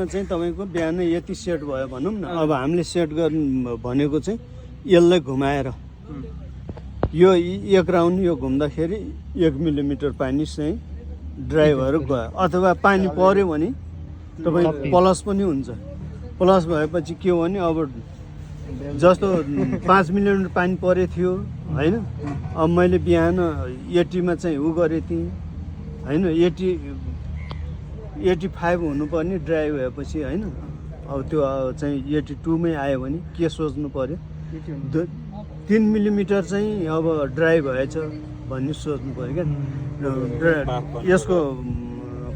चाहिँ तपाईँको बिहान यति सेट भयो भनौँ न। अब हामीले सेट गर्नु भनेको चाहिँ यसलाई घुमाएर यो एक राउन्ड यो घुम्दाखेरि 1 मिलिमिटर पानी चाहिँ ड्राई भएर गयो। अथवा पानी पर्यो भने तपाईँ प्लस पनि हुन्छ। प्लस भएपछि के हो भने अब जस्तो 5 मिलिमिटर पानी परेको थियो होइन, अब मैले बिहान 80मा चाहिँ उ गरेँ थिएँ होइन, 85 हुनुपर्ने ड्राई भएपछि होइन। अब त्यो चाहिँ 82मै आयो भने के सोच्नु पर्यो, 3 मिलिमिटर चाहिँ अब ड्राई भएछ भन्ने सोच्नु पर्यो क्या। यसको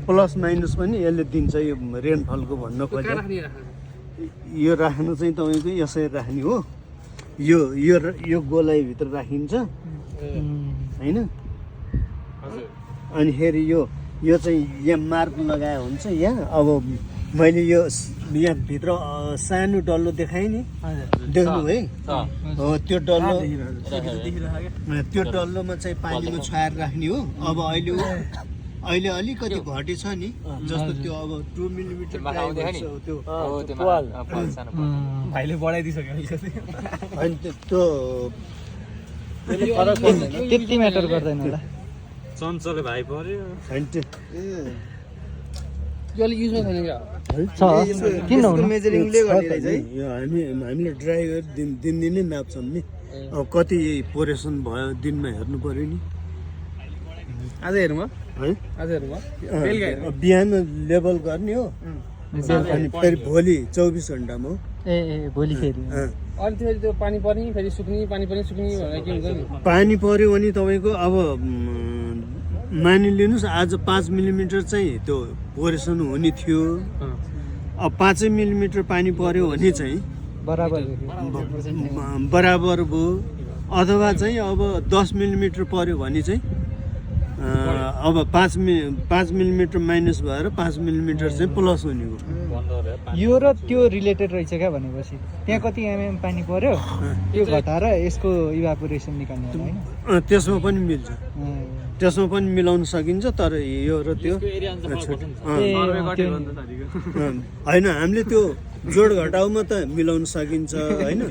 प्लस माइनस पनि यसले दिन्छ यो रेनफलको भन्नु खोज्यो। यो राख्नु चाहिँ तपाईँको यसरी राख्ने हो, यो गोलाइभित्र राखिन्छ होइन। अनि फेरि यो चाहिँ यहाँ मार्क लगाए हुन्छ यहाँ। अब मैले यो यहाँ भित्र सानो डल्लो देखाएँ नि, देख्नु है हो, त्यो डल्लोमा चाहिँ पानीमा छाएर राख्ने हो। अब अहिले अलिकति घटेछ नि, जस्तो त्यो अब 2 मिलिमिटर त्यो भाइले बढाइदिइसक्यो अनि त्यो फरक पर्दैन, त्यति म्याटर गर्दैन होला। चञ्चले भाइ पर्यो यो अलि युजमा छैन क्या किन हुनु मेजरिङले गर्ने रहेछ है यो। हामीले ड्राई गरेर दिनदिनै नाप्छौँ नि। अब कति पोरेसन भयो दिनमा हेर्नु पर्यो नि। आज हेरौँ है आज हेरौँ बिहान लेबल गर्ने हो अनि फेरि भोलि 24 घन्टामा हो। ए भोलि फेरि अनि फेरि त्यो पानी पर्ने फेरि सुक्ने, पानी पर्ने सुक्ने भनेर के हुन्छ नि। पानी पर्यो भने तपाईँको अब मानिलिनुहोस् आज 5 मिलिमिटर चाहिँ त्यो पोरेसन हुने थियो। अब 5 मिलिमिटर पानी पर्यो भने चाहिँ बराबर भयो। अथवा चाहिँ अब 10 मिलिमिटर पर्यो भने चाहिँ अब 5 मिलिमिटर माइनस भएर 5 मिलिमिटर चाहिँ प्लस हुने हो। यो र त्यो रिलेटेड रहेछ क्या भनेपछि त्यहाँ कति एमएम पानी पर्यो त्यो घटाएर यसको इभापोरेसन निकाल्नु होला होइन। त्यसमा पनि मिल्छ, त्यसमा पनि मिलाउन सकिन्छ। तर यो र त्यो होइन, हामीले त्यो जोड घटाउमा त मिलाउन सकिन्छ होइन।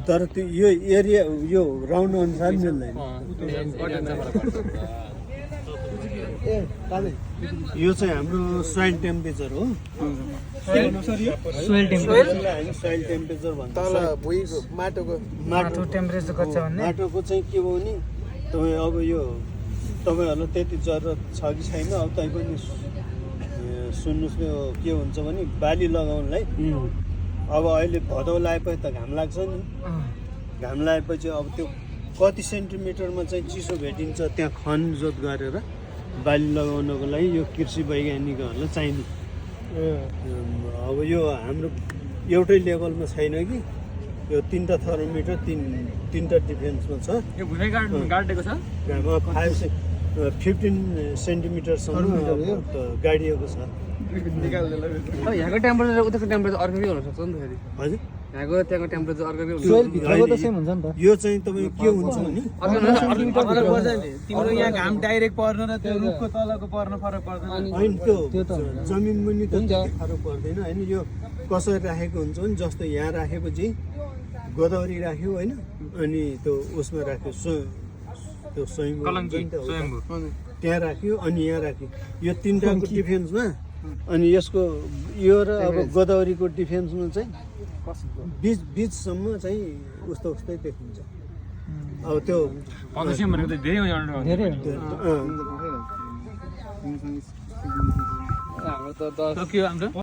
तर त्यो यो एरिया यो राउन्ड अनुसार मिल्दैन। यो चाहिँ हाम्रो सोइल टेम्परेचर हो। सोइल टेम्परेचर भन्छ। माटो टेम्परेचर कति छ भन्ने माटोको चाहिँ के हो नि, तपाईँ अब यो तपाईँहरूलाई त्यति जरुरत छ कि छैन। अब तैपनि सुन्नुहोस् न, के हुन्छ भने बाली लगाउनलाई अब अहिले भदौ लगाएपछि त घाम लाग्छ नि। घाम लगाएपछि अब त्यो कति सेन्टिमिटरमा चाहिँ चिसो भेटिन्छ त्यहाँ खनजोत गरेर बाली लगाउनको लागि यो कृषि वैज्ञानिकहरूलाई चाहिने। अब यो हाम्रो एउटै लेभलमा छैन कि, यो 3टा थर्मोमिटर 3टा डिफेन्समा छ। यो भुइँ गाडेको छ 15 सेन्टिमिटरसम्म गाडिएको छ। यहाँको टेम्परेचर उताको टेम्परेचर अर्कै हुनसक्छ नि त फेरि। हजुर यहाँको त्यहाँको टेम्परेचर अर्कै हुन्छ। सोइल भित्रको त सेम हुन्छ नि त। यो चाहिँ तपाईँको के हुन्छ भने तिम्रो यहाँ घाम डाइरेक्ट पर्न र त्यो रुखको तलको पर्न फरक पर्दैन। होइन, त्यो जमिन मुनि त फरक पर्दैन होइन। यो कसरी राखेको हुन्छ भने जस्तो यहाँ राखेपछि गोदावरी राख्यो होइन, अनि त्यो उसमा राख्यो त्यो स्वयम्भू त्यहाँ राख्यो अनि यहाँ राख्यो। यो 3टाको डिफेन्समा अनि यसको यो र अब गोदावरीको डिफेन्समा चाहिँ बिचसम्म चाहिँ उस्तै देखिन्छ। अब त्यो भनेको त धेरै धेरै हाम्रो त